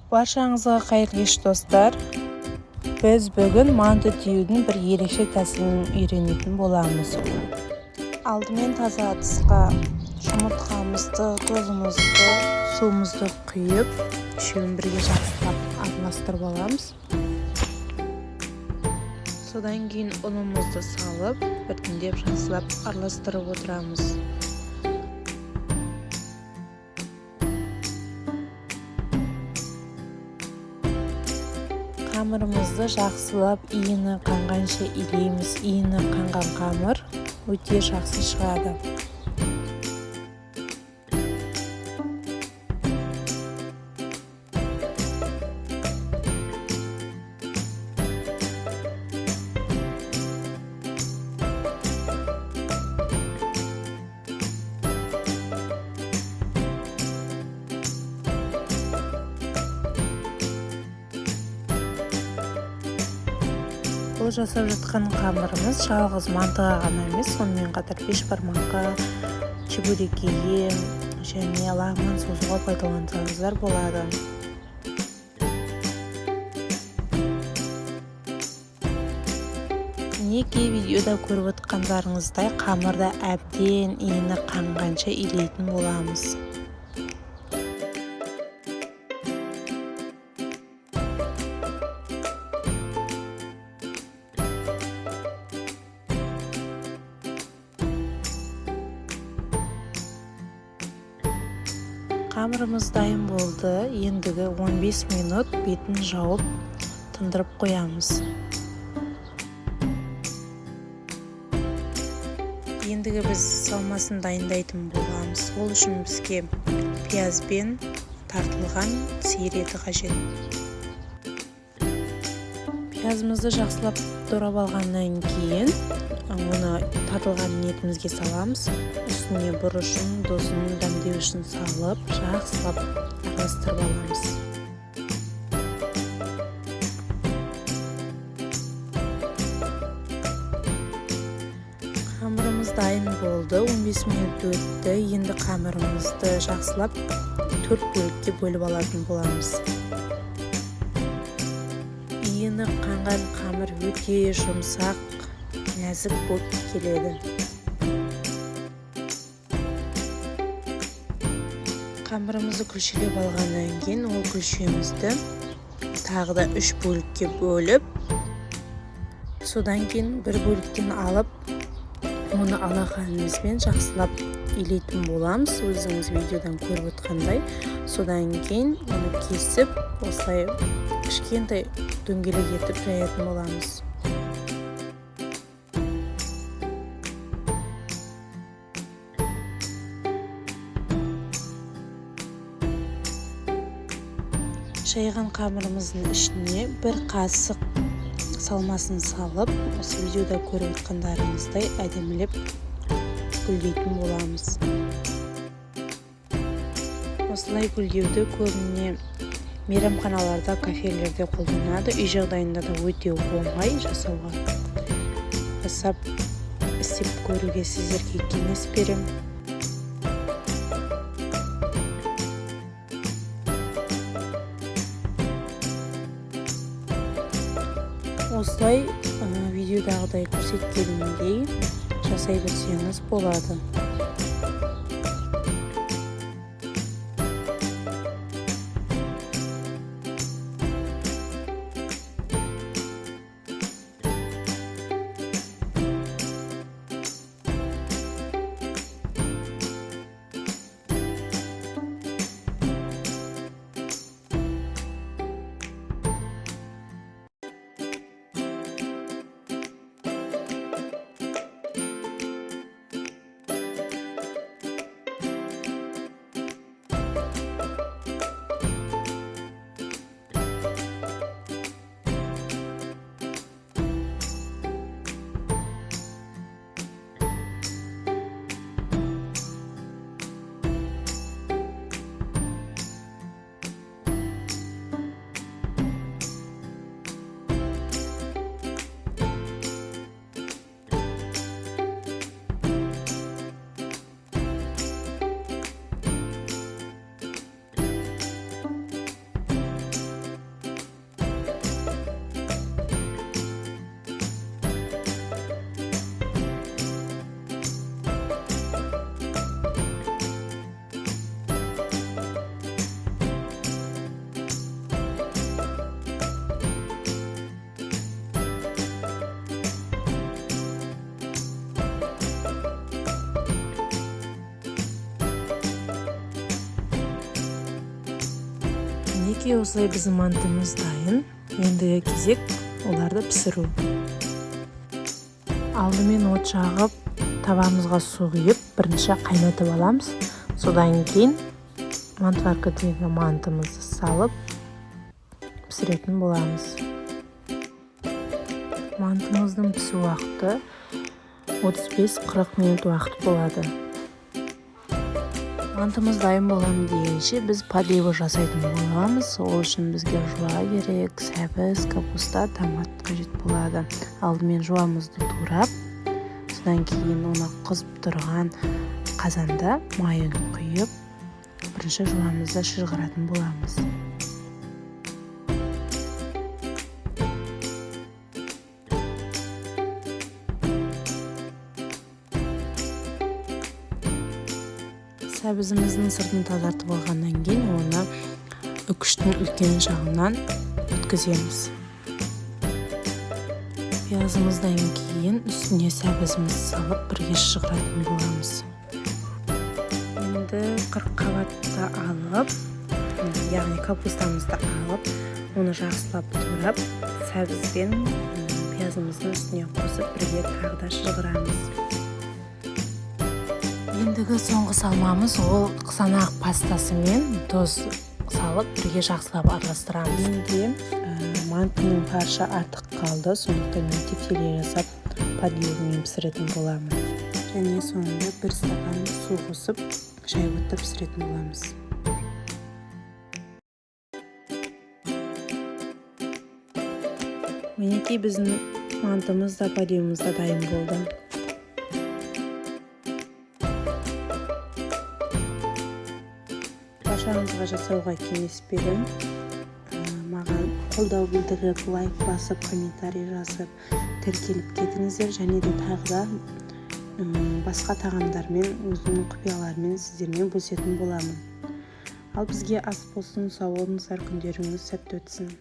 Баршаңызға қайырлы кеш, достар. Біз бүгін манты түюдің бір ерекше тәсілін үйренетін боламыз. Алдымен таза ыдысқа жұмыртқамызды, тұзымызды, суымызды құйып, үшеуін бірге жақсылап араластырып аламыз. Содан кейін ұнымызды салып, біртіндеп жақсылап араластырып отырамыз. Қамырымызды жақсылап иіні қанғанша илейміз. Иіні қанған қамыр өте жақсы шығады. Бұл жасап жатқан қамырымыз жалғыз мантыға ғана емес, сонымен қатар бешбармаққа, чебурекеге және лағман созуға пайдалансаңыздар болады. Мінекей, видеода көріп отқандарыңыздай қамырды әбден иіні қанғанша илейтін боламыз. Қамырымыз дайын болды. Ендігі 15 минут бетін жауып тындырып қоямыз. Ендігі біз салмасын дайындайтын боламыз. Ол үшін бізге пиязбен тартылған сиыр еті қажет. Пиязымызды жақсылап турап алғаннан кейін оны тартылған етімізге саламыз. Үстіне бұрышын, тұзын, дәмдеуішін салып, жақсылап араластырып аламыз. Қамырымыз дайын болды. 15 минут өтті. Енді қамырымызды жақсылап 4 бөлікке бөліп алатын боламыз. Иіні қанған қамыр өте жұмсақ, нәзік болып келеді. Қамырымызды күлшелеп алғаннан кейін ол күлшемізді тағы да 3 бөлікке бөліп, содан кейін бір бөліктен алып, оны алақанымызбен жақсылап илейтін боламыз. Өзіңіз видеодан көріп отқандай. Содан кейін оны кесіп, осылай кішкентай дөңгелек етіп жаятын боламыз. Жайған қамырымыздың ішіне бір қасық салмасын салып, осы видеода көріп отқандарыңыздай әдемілеп гүлдейтін боламыз. Осылай гүлдеуді көбіне мейрамханаларда, кафелерде қолданады. Үй жағдайында да өте оңай жасауға. Жасап істеп көруге сіздерге кеңес беремін. Осылай видеодағыдай көрсеткенімдей жасай берсеңіз болады. Мінекей, осылай біздің мантымыз дайын. Ендігі кезек оларды пісіру. Алдымен от жағып, табамызға су құйып, бірінші қайнатып аламыз. Содан кейін мантоваркадегі мантымызды салып пісіретін боламыз. Мантымыздың пісу уақыты 35-40 минут уақыт болады. Мантымыз дайын боламын дегенше, біз подлива жасайтын боламыз. Ол үшін бізге жуа керек, сәбіз, капуста, томат қажет болады. Алдымен жуамызды турап, содан кейін оны қызып тұрған қазанда майын құйып, бірінші жуамызды шыжғыратын боламыз. Сәбізіміздің сыртын тазартып алғаннан кейін, оны үкіштің үлкен жағынан өткіземіз. Пиязымыздан кейін үстіне сәбізімізді салып, бірге шыжғыратын боламыз. Енді қырыққабатты алып, яғни капустамызды алып, оны жақсылап турап, сәбіз бен пиязымыздың үстіне қосып, бірге тағы да шыжғырамыз. Ендігі соңғы салмамыз ол қызанақ пастасы мен тұз салып, бірге жақсылап араластырамыз. Менде мантының фаршы артық қалды, сондықтан мен тефтелер жасап, подливамен пісіретін боламын. Және соңында бір стакан су қосып, шай отта пісіретін боламыз. Мінекей, біздің мантымыз да, подливамыз да дайын болды. Баршаңызға жасауға кеңес беремін. Маған қолдау білдіріп, лайк басып, комментарий жазып, тіркеліп кетіңіздер. Және де тағы да басқа тағамдармен, өзімнің құпияларымен сіздермен бөлісетін боламын. Ал бізге ас болсын, сау болыңыздар, күндеріңіз сәтті өтсін!